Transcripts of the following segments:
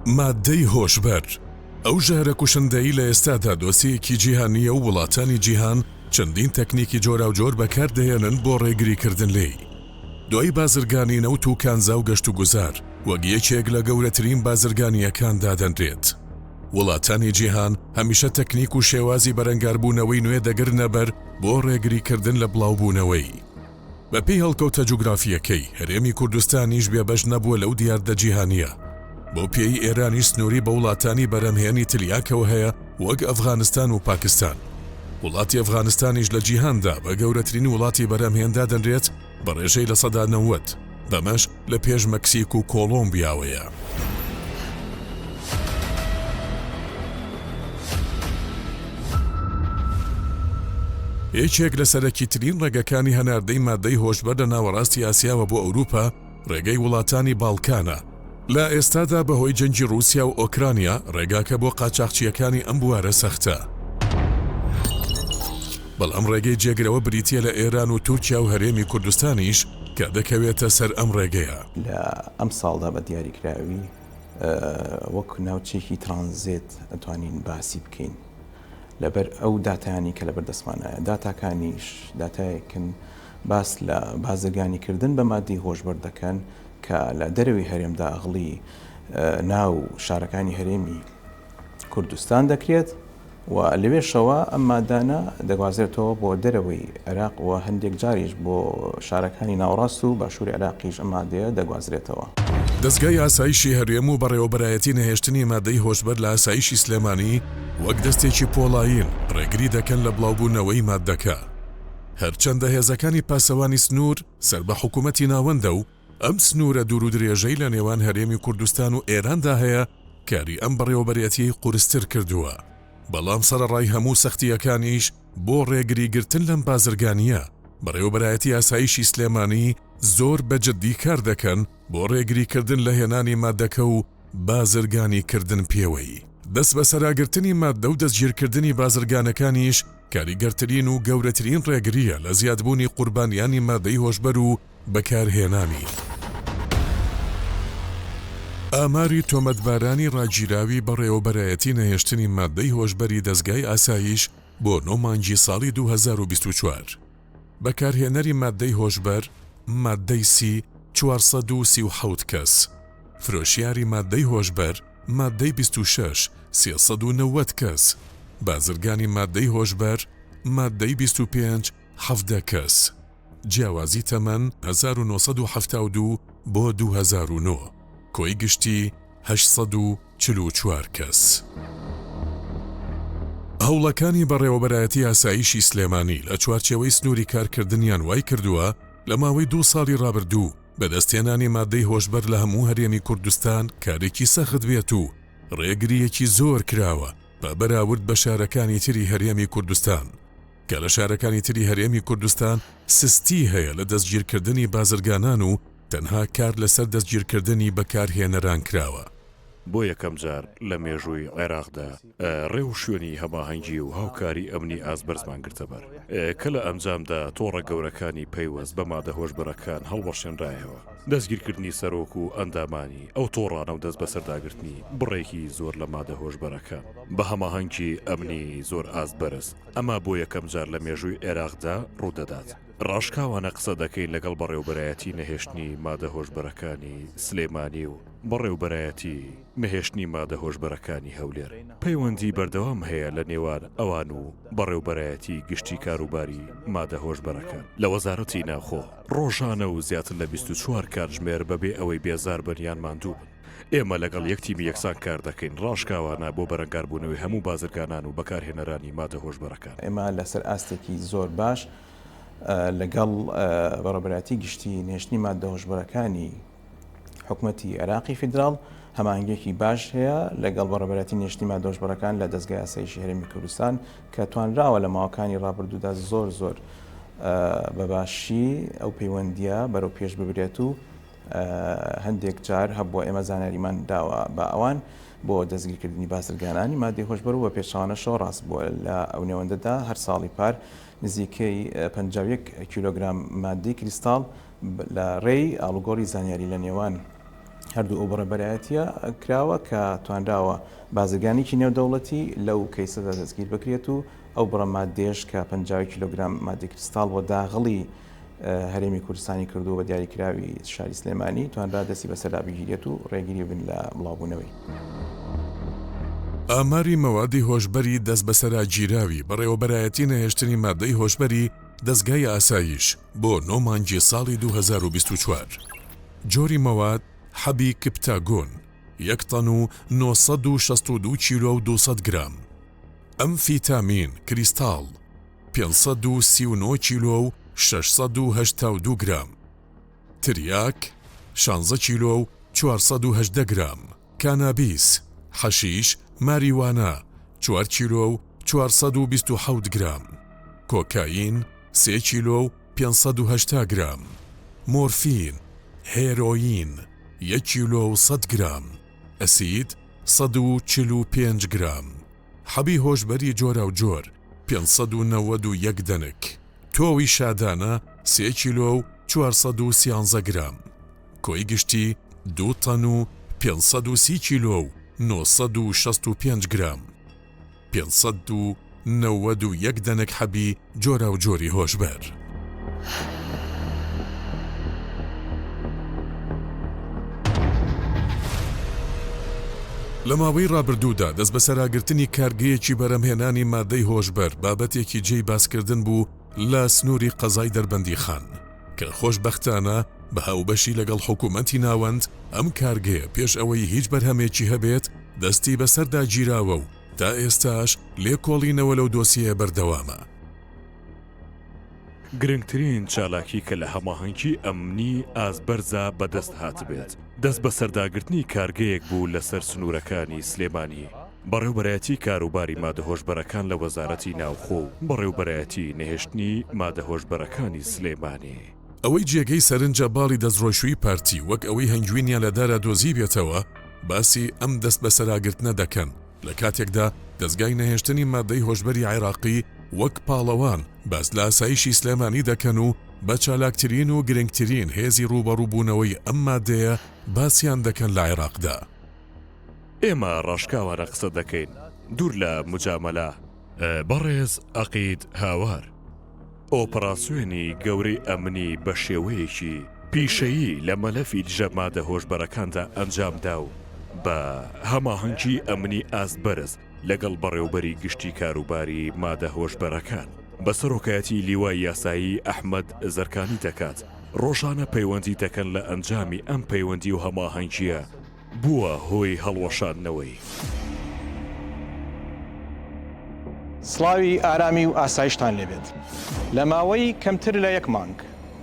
ماددەی هۆشبەر، ئەو ژەهرە کوشندەی لە ئێستادا دۆسیەیەکی جیهانییە و وڵاتانی جیهان چەندین تەکنیکی جۆراوجۆر بەکاردەهێنن بۆ ڕێگریکردن لێی. دوای بازرگانی نەوت و کانزا و گەشتوگوزار، وەک یەکێک لە گەورەترین بازرگانییەکان دادەنرێت. وڵاتانی جیهان هەمیشە تەکنیک و شێوازی بەرەنگاربوونەوەی نوێ دەگرنەبەر بۆ ڕێگریکردن لە بڵاوبوونەوەی. بەپێی هەڵکەوتە جوگرافییەکەی، هەرێمی کوردستانیش بێبەش نەبووە لەو دیاردە جیهانییە. بەو پێیەی ئێرانیش سنووری بە وڵاتانی بەرهەمهێنی تلیاکەوە هەیە وەک ئەفغانستان و پاکستان. وڵاتی ئەفغانستانیش لە جیهاندا بە گەورەترین وڵاتی بەرهەمهێن دادەنرێت بە ڕێژەی 90%، بەمەش لە پێش مەکسیک و کۆڵۆمبیاوەیە. یەکێک لە سەرەکیترین ڕێگەکانی هەناردەی مادەی هۆشبەر لە ناوەڕاستی ئاسیاوە بۆ ئەوروپا، ڕێگەی وڵاتانی باڵکانە. لە ئێستادا بەهۆی جەنگی ڕووسیا و ئۆکرانیا، ڕێگاکە بۆ قاچاخچییەکانی ئەم بوارە سەختە. بەڵام ڕێگەی جێگرەوە بریتییە لە ئێران و تورکیا و هەرێمی کوردستانیش کە دەکەوێتە سەر ئەم ڕێگەیە. لە ئەمساڵدا بە دیاریکراوی وەک ناوچەیەکی ترانزێت ئەتوانین باسی بکەین لەبەر ئەو داتایانەی کە لەبەر دەستمانایە داتاکانیش داتایەکن باس لە بازرگانیکردن بە ماددەی هۆشبەر دەکەن کە لە دەرەوەی هەرێمدا ئەغڵی ناو شارەکانی هەرێمی کوردستان دەکرێت و لەوێشەوە ئەم مادانە دەگوازرێتەوە بۆ دەرەوەی عێراق و هەندێک جاریش بۆ شارەکانی ناوەڕاست و باشووری عێراقیش ئەم مادەیە دەگوازرێتەوە. دەزگای ئاسایشی هەرێم و بەڕێوەبەرایەتی نەهێشتنی مادەی هۆشبەر لە ئاسایشی سلێمانی وەک دەستێکی پۆڵایین ڕێگری دەکەن لە بڵاوبوونەوەی ماددەکە. هەرچەندە هێزەکانی پاسەوانی سنوور سەر بە حکوومەتی ناوەندە و ئەم سنوورە دوورودرێژەی لە نێوان هەرێمی کوردستان و ئێراندا هەیە کاری ئەم بەڕێوەبەرێتیەی قورستر کردووە، بەڵام سەرەڕای هەموو سەختییەکانیش بۆ ڕێگریگرتن لەم بازرگانییە، بەڕێوەبەرایەتی ئاسایشی سلێمانی زۆر بە جددی کار دەکەن بۆ ڕێگریکردن لە هێنانی ماددەکە و بازرگانیکردن پێوەی. دەستبەسەراگرتنی ماددە و دەستگیرکردنی بازرگانەکانیش کاریگەرترین و گەورەترین ڕێگرییە لە زیادبوونی قوربانیانی ماددەی هۆشبەر و بەکارهێنانی. ئاماری تۆمەتبارانی ڕاگیراوی بەڕێوەبەرایەتی نەهێشتنی ماددەی هۆشبەری دەزگای ئاسایش بۆ نۆ مانگی ساڵی 2024. بەکارهێنەری ماددەی هۆشبەر، ماددەی سی، 437 کەس. فرۆشیاری ماددەی هۆشبەر، ماددەی 26، 390 کەس. بازرگانی ماددەی هۆشبەر، ماددەی 25، 17 کەس. جیاوازی تەمەن، 1972 بۆ 2009، کۆی گشتی، 844 کەس. هەوڵەکانی بەڕێوەبەرایەتی ئاسایشی سلێمانی لە چوارچێوەی سنووری کارکردنیان وایکردووە لە ماوەی دوو ساڵی ڕابردوو بەدەستهێنانی ماددەی هۆشبەر لە هەموو هەرێمی کوردستان کارێکی سەخت بێت و ڕێگرییەکی زۆر کراوە بە بەراورد بە شارەکانی تری هەرێمی کوردستان. کە لە شارەکانی تری هەرێمی کوردستان سستی هەیە لە دەستگیرکردنی بازرگانان و تەنها کار لەسەر دەستگیرکردنی بەکارهێنەران کراوە. بۆ یەکەمجار لە مێژووی عێراقدا ڕێوشوێنی هەماهەنگی و هاوکاری ئەمنی ئاست بەرزمان گرتەبەر، کە لە ئەنجامدا تۆڕە گەورەکانی پەیوەست بە مادە هۆشبەرەکان هەڵوەشێنرایەوە، دەستگیرکردنی سەرۆک و ئەندامانی ئەو تۆڕانە و دەستبەسەرداگرتنی بڕێکی زۆر لە مادە هۆشبەرەکان بە هەماهەنگی ئەمنی زۆر ئاست بەرز، ئەمە بۆ یەکەمجار لە مێژووی عێراقدا ڕوودەدات. ڕاشکاوانە قسە دەکەین لەگەڵ بەڕێوەبەرایەتی نەهێشتنی مادە هۆشبەرەکانی سلێمانی و بەڕێوەبەرایەتی نەهێشتنی مادە هۆشبەرەکانی هەولێر. پەیوەندی بەردەوام هەیە لە نێوان ئەوان و بەڕێوەبەرایەتی گشتی کاروباری مادە هۆشبەرەکان لە وەزارەتی ناوخۆ. ڕۆژانە و زیاتر لە 24 کاتژمێر بەبێ ئەوەی بێزار بن یان ماندوو بن. ئێمە لەگەڵ یەک تیمی یەکسان کار دەکەین، ڕاشکاوانە بۆ بەرەنگاربوونەوەی هەموو بازرگانان و بەکارهێنەرانی مادە هۆشبەرەکان. ئێمە لەسەر ئاستێکی زۆر باش لەگەڵ بەڕێوەبەرایەتی گشتی نەهێشتنی ماددە هۆشبەرەکانی حکومەتی عێراقی فیدراڵ هەماهەنگیەکی باش هەیە لەگەڵ بەڕێوەبەرایەتی نەهێشتنی ماددە هۆشبەرەکان لە دەزگای ئاسایشی هەرێمی کوردستان کە توانراوە لە ماوەکانی ڕابردوودا زۆر زۆر بە باشی ئەو پەیوەندیە بەرەو پێش ببرێت و هەندێک جار هەبووە ئێمە زانیاریمان داوە بە ئەوان بۆ دەستگیرکردنی بازرگانانی مادەی هۆشبەر و بە پێچەوانەشەوە ڕاست بووە لە ئەو نێوەندەدا هەر ساڵی پار نزیکەی 51 کیلۆگرام مادەی کریستاڵ لە ڕێی ئاڵوگۆڕی زانیاری لە نێوان. هەردوو ئەو بەڕێوەبەرایەتییە کراوە کە توانراوە بازرگانێکی نێودەوڵەتی لەو کەیسەدا دەستگیر بکرێت و ئەو بڕە ماددەیەش کە 51 کیلۆگرام ماددەی کریستاڵ بۆ داغڵی هەرێمی کوردستانی کردووە بە دیاریکراوی شاری سلێمانی توانرا دەستی بەسەردا بگیرێت و ڕێگری بن لە بڵاوبوونەوەی. ئاماری مەوادی هۆشبەری دەستبەسەراگیراوی بەڕێوەبەرایەتی نەهێشتنی ماددەی هۆشبەری دەزگای ئاسایش بۆ نۆ مانگی ساڵی 2024. جۆری مەواد، حەبی کپتاگۆن، یەک تەن و 962 کیلۆ و 200 گرام. ئەمفیتامین، کریستاڵ، 539 کیلۆ و 682 گرام. تریاک، شانزە کیلۆ و 418 گرام. کانابیس، حەشیش، ماریوانا، چوار کیلۆ و 427 گرام. کۆکاین، سێ کیلۆ و 580 گرام. مۆرفین، هێرۆیین، یەک کیلۆ و 100 گرام. ئەسید، 145 گرام. حەبی هۆشبەری جۆراوجۆر، 591 دەنک. تۆوی شادانە، سێ کیلۆ و 413 گرام. کۆی گشتی، دوو تەن و 530 کیلۆ و 965 گرام. 591 دەنک حەبی جۆراوجۆری هۆشبەر. لە ماوەی ڕابردوودا دەستبەسەراگرتنی کارگەیەکی بەرهەمهێنانی مادەی هۆشبەر بابەتێکی جێی باسکردن بوو لە سنووری قەزای دەربەندیخان کە خۆشبەختانە بە هاوبەشی لەگەڵ حکوومەتی ناوەند ئەم کارگەیە پێش ئەوەی هیچ بەرهەمێکی هەبێت دەستی بەسەردا گیراوە و تا ئێستاش لێکۆڵینەوە لەو دۆسیەیە بەردەوامە. گرنگترین چالاکی کە لە هەماهەنگی ئەمنی ئاست بەرزا بەدەست هاتبێت، دەستبەسەرداگرتنی کارگەیەک بوو لەسەر سنوورەکانی سلێمانی، بەڕێوبەرایەتی کاروباری مادە هۆشبەرەکان لە وەزارەتی ناوخۆ و بەڕێوبەرایەتی نەهێشتنی مادە هۆشبەرەکانی سلێمانی. ئەوەی جێگەی سەرنجە باڵی دەستڕۆیشووی پارتی وەک ئەوەی هەنگوینیان لە دارا دۆزیبێتەوە باسی ئەم دەستبەسەراگرتنە دەکەن، لە کاتێکدا دەزگای نەهێشتنی ماددەی هۆشبەری عێراقی وەک پاڵەوان باس لە ئاسایشی سلێمانی دەکەن و بە چالاکترین و گرنگترین هێزی ڕووبەڕووبوونەوەی ئەم ماددەیە باسیان دەکەن لە عێراقدا. ئێمە ڕاشکاوانە قسە دەکەین، دوور لە موجامەلە. بەڕێز عەقید هاوار، ئۆپڕاسیۆنی گەورەی ئەمنی بە شێوەیەکی پیشەیی لە مەلەفی دژە مادە هۆشبەرەکاندا ئەنجامدا و بە هەماهەنگی ئەمنی ئاست بەرز لەگەڵ بەڕێوبەری گشتی کاروباری مادە هۆشبەرەکان بە سەرۆکایەتی لیوای یاسایی ئەحمەد زەرکانی دەکات ڕۆژانە پەیوەندی دەکەن لە ئەنجامی ئەم پەیوەندی و هەماهەنگییە بووە هۆی هەڵوەشاندنەوەی. سڵاوی ئارامی و ئاسایشتان لێبێت. لە ماوەی کەمتر لە یەک مانگ،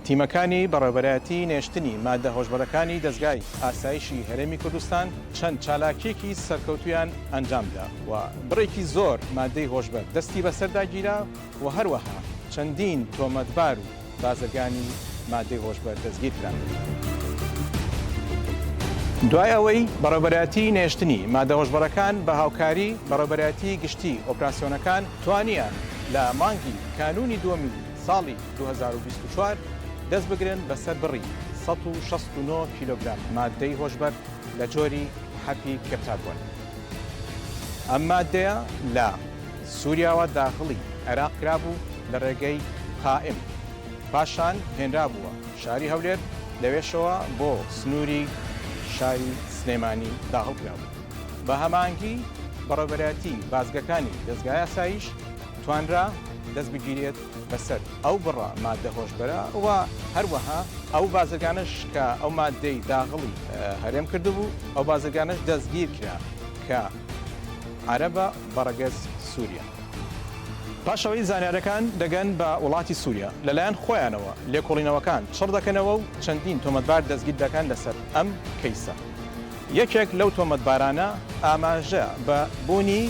تیمەکانی بەڕێوەبەرایەتی نێشتنی ماددە هۆشبەرەکانی دەزگای ئاسایشی هەرێمی کوردستان چەند چالاکییەکی سەرکەوتوویان ئەنجامدا و بڕێکی زۆر ماددەی هۆشبەر دەستی بەسەردا گیرا و هەروەها چەندین تۆمەتبار و بازرگانی ماددەی هۆشبەر دەستگیرکران. دوای ئەوەی بەڕێوەبەرایەتی نەهێشتنی مادە هۆشبەرەکان بە هاوکاری بەڕێوەبەرایەتی گشتی ئۆپراسیۆنەکان توانیان لە مانگی کانوونی دووەمی ساڵی 2024 دەست بگرن بەسەر بڕی 169 کیلۆگرام ماددەی هۆشبەر لە جۆری حەپی کێپتاگۆن. ئەم ماددەیە لە سوریاوە داخڵی عێراق کرابوو لە ڕێگەی قائم، پاشان هێنرابووە شاری هەولێر، لەوێشەوە بۆ سنووری شاری سلێمانی داخڵ کرابوو. بە هەماهەنگی بەڕێوەبەرایەتی بازگەکانی دەزگای ئاسایش توانرا دەست بگیرێت بەسەر ئەو بڕە ماددە هۆشبەرە و هەروەها ئەو بازرگانەش کە ئەو ماددەی داخڵی هەرێم کردبوو ئەو بازرگانەش دەستگیرکرا کە عەرەبە بە ڕەگەز سووریا. پاش ئەوەی زانیارەکان دەگەن بە وڵاتی سووریا، لەلایەن خۆیانەوە لێکۆڵینەوەکان چڕ دەکەنەوە و چەندین تۆمەتبار دەستگیر دەکەن لەسەر ئەم کەیسە. یەکێک لەو تۆمەتبارانە ئاماژە بە بوونی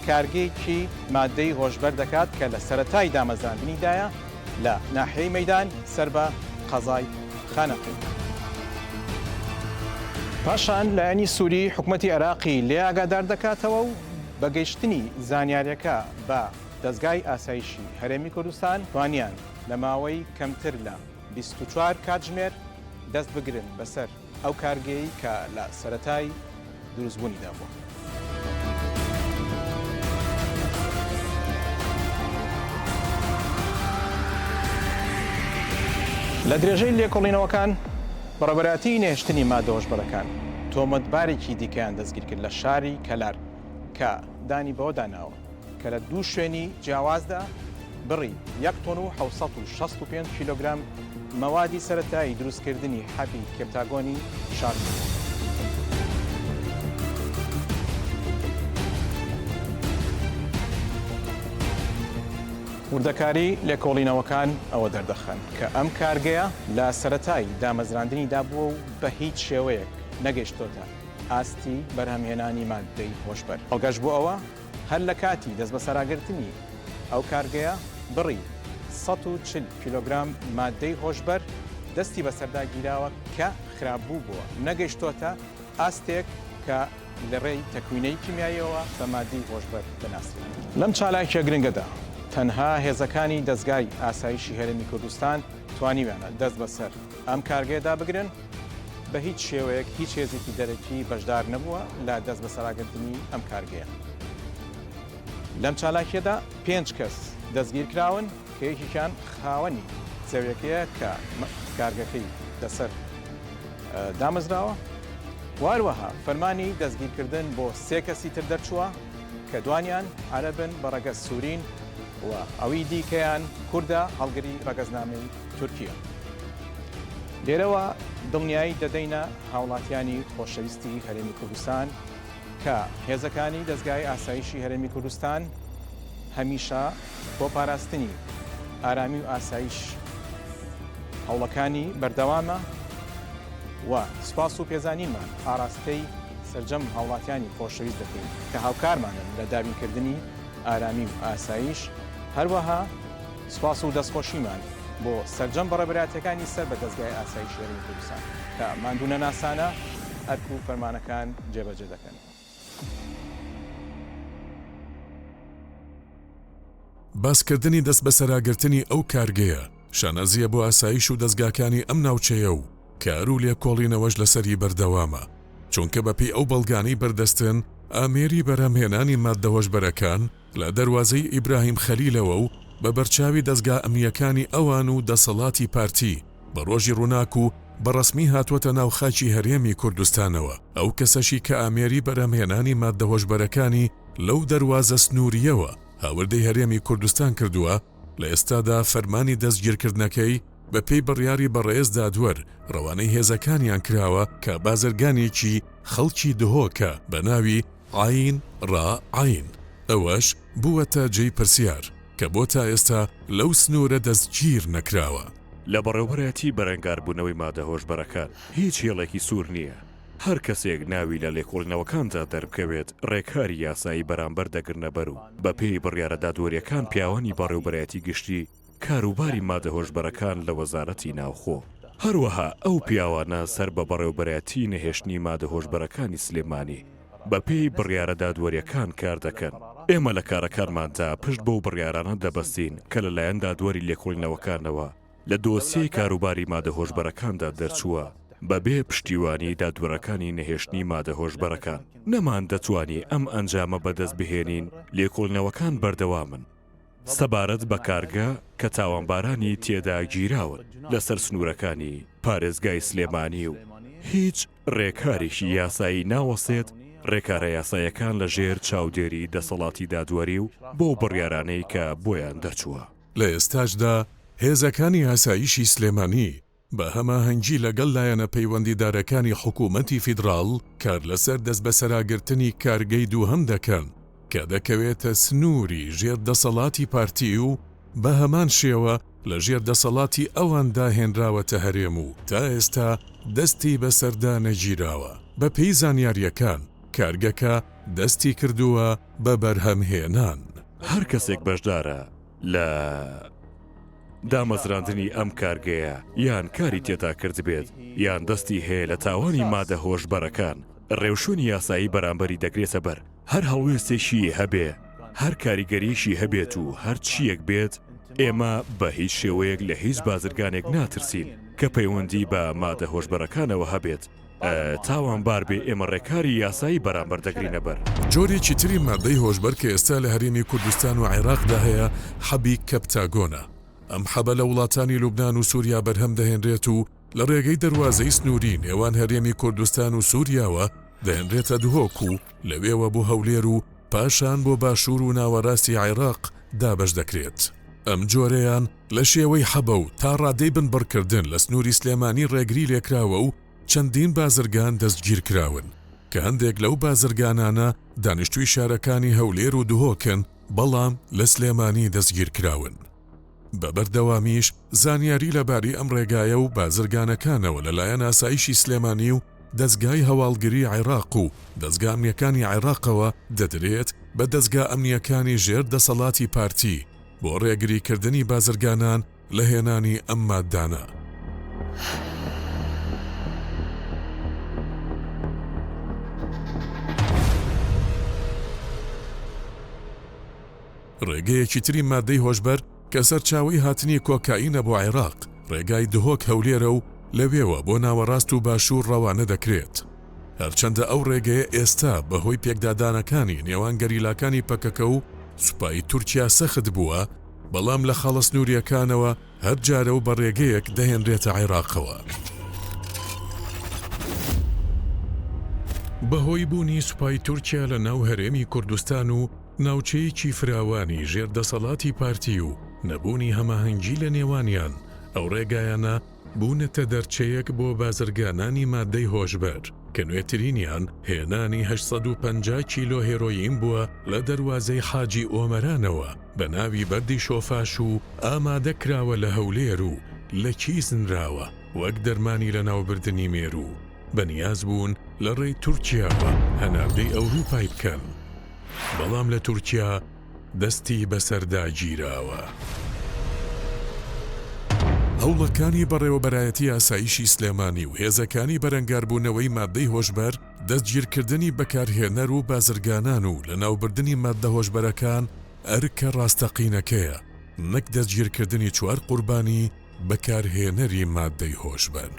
کارگەیەکی ماددەی هۆشبەر دەکات کە لە سەرەتای دامەزراندنیدایە لە ناحیەی مەیدان سەر بە قەزای خانەقین. پاشان لایەنی سووری حکومەتی عێراقی لێ ئاگادار دەکاتەوە و بە گەیشتنی زانیاریەکە بە دەزگای ئاسایشی هەرێمی کوردستان توانیان لە ماوەی کەمتر لە 24 کاتژمێر دەست بگرن بەسەر. ئەو کارگەیەی کە لە سەرەتای دروستبوونیدا بووە. لە درێژەی لێکۆڵینەوەکان، بەڕێوەبەرایەتیی نەهێشتنی مادە هۆشبەرەکان تۆمەتبارێکی دیکەیان دەستگیرکرد لە شاری کەلار کە دانی بەوەدا ناوە کە لە دوو شوێنی جیاوازدا بڕی یەک تۆن و 765 کیلۆگرام مەوادی سەرەتایی دروستکردنی حەبی کێپتاگۆنی شاردووەتەوە. وردەکاری لێکۆڵینەوەکان ئەوە دەردەخەن کە ئەم کارگەیە لە سەرەتای دامەزراندنیدا بووە و بە هیچ شێوەیەک نەگەیشتۆتە ئاستی بەرهەمهێنانی ماددەی هۆشبەر. بەڵگەش بۆ ئەوە هەر لە کاتی دەستبەسەراگرتنی ئەو کارگەیە بڕی 140 کیلۆگرام ماددەی هۆشبەر دەستی بەسەردا گیراوە کە خراپبوو بووە نەگەیشتۆتە ئاستێک کە لە ڕێی تەکوینەی کیمیاییەوە بە ماددەی هۆشبەر دەناسرێت. لەم چالاکییە گرنگەدا تەنها هێزەکانی دەزگای ئاسایشی هەرێمی کوردستان توانیویانە دەست بەسەر ئەم کارگەیەدا بگرن، بە هیچ شێوەیەک هیچ هێزێکی دەرەکی بەشدار نەبووە لە دەستبەسەراگرتنی ئەم کارگەیە. لەم چالاکییەدا پێنج کەس دەستگیرکراون کە یەکێکیان خاوەنی زەویەکەیە کە کارگەکەی لەسەر دامەزراوە و هەروەها فەرمانی دەستگیرکردن بۆ سێ کەسی تر دەرچووە کە دوانیان عەرەبن بە ڕەگەز سوورین و ئەوی دیکەیان کوردە هەڵگری ڕەگەزنامەی تورکییە. لێرەوە دڵنیایی دەدەینە هاوڵاتیانی خۆشەویستی هەرێمی کوردستان کە هێزەکانی دەزگای ئاسایشی هەرێمی کوردستان هەمیشە بۆ پاراستنی ئارامی و ئاسایش هەوڵەکانی بەردەوامە و سوپاس و پێزانینمان ئاراستەی سەرجەم هاوڵاتیانی خۆشەویست دەکەین کە هاوکارمانن لە دابینکردنی ئارامی و ئاسایش، هەروەها سوپاس و دەستخۆشیمان بۆ سەرجەم بەڕێوەبەرایەتیەکانی سەر بە دەزگای ئاسایشی هەرێمی کوردستان کە ماندوونەناسانە ئەرک و فەرمانەکان جێبەجێ دەکەن. باسکردنی دەستبەسەراگرتنی ئەو کارگەیە شانازییە بۆ ئاسایش و دەزگاکانی ئەم ناوچەیە و کار و لێکۆڵینەوەش لەسەری بەردەوامە، چونکە بەپێی ئەو بەڵگانەی بەردەستن ئامێری بەرهەمهێنانی ماددە هۆشبەرەکان لە دەروازەی ئیبراهیم خەلیلەوە و بە بەرچاوی دەزگا ئەمنییەکانی ئەوان و دەسەڵاتی پارتی بە ڕۆژی ڕووناک و بە ڕەسمی هاتووەتە ناو خاکی هەرێمی کوردستانەوە، ئەو کەسەشی کە ئامێری بەرهەمهێنانی ماددە هۆشبەرەکانی لەو دەروازە سنوورییەوە هاوردەی هەرێمی کوردستان کردووە، لە ئێستادا فەرمانی دەستگیرکردنەکەی بەپێی بڕیاری بەڕێز دادوەر ڕەوانەی هێزەکانیان کراوە کە بازرگانێکی خەڵکی دهۆکە بە ناوی عەین ڕا عەین، ئەوەش بووەتە جێی پرسیار کە بۆ تا ئێستا لەو سنوورە دەستگیر نەکراوە؟ لە بەڕێوبەرایەتی بەرەنگاربوونەوەی مادە هۆشبەرەکان هیچ هێڵێکی سوور نییە، هەر کەسێک ناوی لە لێکۆڵینەوەکاندا دەربکەوێت ڕێکاری یاسایی بەرامبەر دەگرنەبەر و بەپێی بڕیارە دادوەرییەکان پیاوانی بەڕێوبەرایەتی گشتی کاروباری مادە هۆشبەرەکان لە وەزارەتی ناوخۆ، هەروەها ئەو پیاوانە سەر بە بەڕێوبەرایەتی نەهێشتنی مادە هۆشبەرەکانی سلێمانی بەپێی بڕیارە دادوەرییەکان کاردەکەن، ئێمە لە کارەکانماندا پشت بەو بڕیارانە دەبەستین کە لەلایەن دادوەری لێکۆڵینەوەکانەوە لە دۆسیەی کاروباری مادە هۆشبەرەکاندا دەرچووە، بەبێ پشتیوانی دادوەرەکانی نەهێشتنی مادە هۆشبەرەکان نەماندەتوانی ئەم ئەنجامە بەدەست بهێنین، لێکۆڵینەوەکان بەردەوامن. سەبارەت بە کارگە کە تاوانبارانی تێدا گیراون لەسەر سنوورەکانی پارێزگای سلێمانی و هیچ رێکارێکی یاسایی ناوەستێت، رێکارە یاساییەکان لە ژێر چاودێری دەسەڵاتی دادوەری و بەو بڕیارانەی کە بۆیان دەرچووە. لە ئێستاشدا هێزەکانی ئاسایشی سلێمانی بە هەماهەنگی لەگەڵ لایەنە پەیوەندیدارەکانی حکوومەتی فیدراڵ کار لەسەر دەستبەسەراگرتنی کارگەی دووهەم دەکەن کە دەکەوێتە سنووری ژێر دەسەڵاتی پارتی و بە هەمان شێوە لە ژێر دەسەڵاتی ئەواندا هێنراوەتە هەرێم و تا ئێستا دەستی بەسەردا نەگیراوە. بەپێی زانیارییەکان کارگەکە دەستی کردووە بە بەرهەمهێنان. هەر کەسێک بەشدارە لە دامەزراندنی ئەم کارگەیە یان کاری تێدا کردبێت یان دەستی هەیە لە تاوانی مادە هۆشبەرەکان، ڕێوشوێنی یاسایی بەرامبەری دەگرێتە بەر. هەر هەڵوێستێکی هەبێ، هەر کاریگەرییەکی هەبێت و هەر چییەک بێت، ئێمە بە هیچ شێوەیەک لە هیچ بازرگانێک ناترسین کە پەیوەندی بە مادە هۆشبەرەکانەوە هەبێت. تاوانبار بێ ئێمە ڕێکاری یاسایی بەرامبەر دەگرینە بەر. جۆرێکی تری مادەی هۆشبەر کە ئێستا لە هەرێمی کوردستان و عێراقدا هەیە حەبی کەپتاگۆنە. ئەم حەبە لە وڵاتانی لوبنان و سوریا بەرهەم دەهێنرێت و لە ڕێگەی دەروازەی سنووری نێوان هەرێمی کوردستان و سوریاوە دەهێنرێتە دهۆک و لەوێوە بۆ هەولێر و پاشان بۆ باشوور و ناوەراستی عێراق دابەش دەکرێت. ئەم جۆرەیان لە شێوەی حەبە و تا ڕادەی بنبڕکردن لە سنووری سلێمانی ڕێگری لێکراوە و چەندین بازرگان دەستگیرکراون کە هەندێک لەو بازرگانانە دانیشتووی شارەکانی هەولێر و دهۆکن بەڵام لە سلێمانی دەستگیرکراون. بە بەردەوامیش زانیاری لەبارەی ئەم ڕێگایە و بازرگانەکانەوە لەلایەن ئاسایشی سلێمانی و دەزگای هەواڵگری عێراق و دەزگا ئەمنیەکانی عێراقەوە دەدرێت بە دەزگا ئەمنیەکانی ژێر دەسەڵاتی پارتی بۆ ڕێگریکردنی بازرگانان لە هێنانی ئەم ماددانە. ڕێگەیەکی تری مادەی هۆشبەر کە سەرچاوەی هاتنی کۆکائینە بۆ عێراق، ڕێگای دهۆک هەولێرە و لەوێوە بۆ ناوەڕاست و باشوور ڕەوانە دەکرێت. هەرچەندە ئەو ڕێگەیە ئێستا بەهۆی پێکدادانەکانی نێوان گەریلاکانی پەکەکە و سوپای تورکیا سەخت بووە، بەڵام لە خاڵە سنوورییەکانەوە هەر جارە و بە ڕێگەیەک دەهێنرێتە عێراقەوە. بەهۆی بوونی سوپای تورکیا لە ناو هەرێمی کوردستان و ناوچەیەکی فراوانی ژێر دەسەڵاتی پارتی و نەبوونی هەماهەنگی لە نێوانیان، ئەو ڕێگایانە بوونەتە دەرچەیەک بۆ بازرگانانی مادەی هۆشبەر، کە نوێترینیان هێنانی 850 کیلۆ هێرۆیین بووە لە دەروازەی حاجی ئۆمەرانەوە بە ناوی بەردی شۆفاش و ئامادە کراوە لە هەولێر و لە کیس نراوە وەک دەرمانی لەناوبردنی مێروو، بەنیاز بوون لە ڕێی تورکیاوە هەناردەی ئەوروپای بکەن، بەڵام لە تورکیا دەستی بەسەردا گیراوە. هەوڵەکانی بەڕێوەبەرایەتی ئاسایشی سلێمانی و هێزەکانی بەرەنگاربوونەوەی ماددەی هۆشبەر، دەستگیرکردنی بەکارهێنەر و بازرگانان و لەناوبردنی ماددە هۆشبەرەکان ئەرکە ڕاستەقینەکەیە، نەک دەستگیرکردنی چوار قوربانی بەکارهێنەری ماددەی هۆشبەر.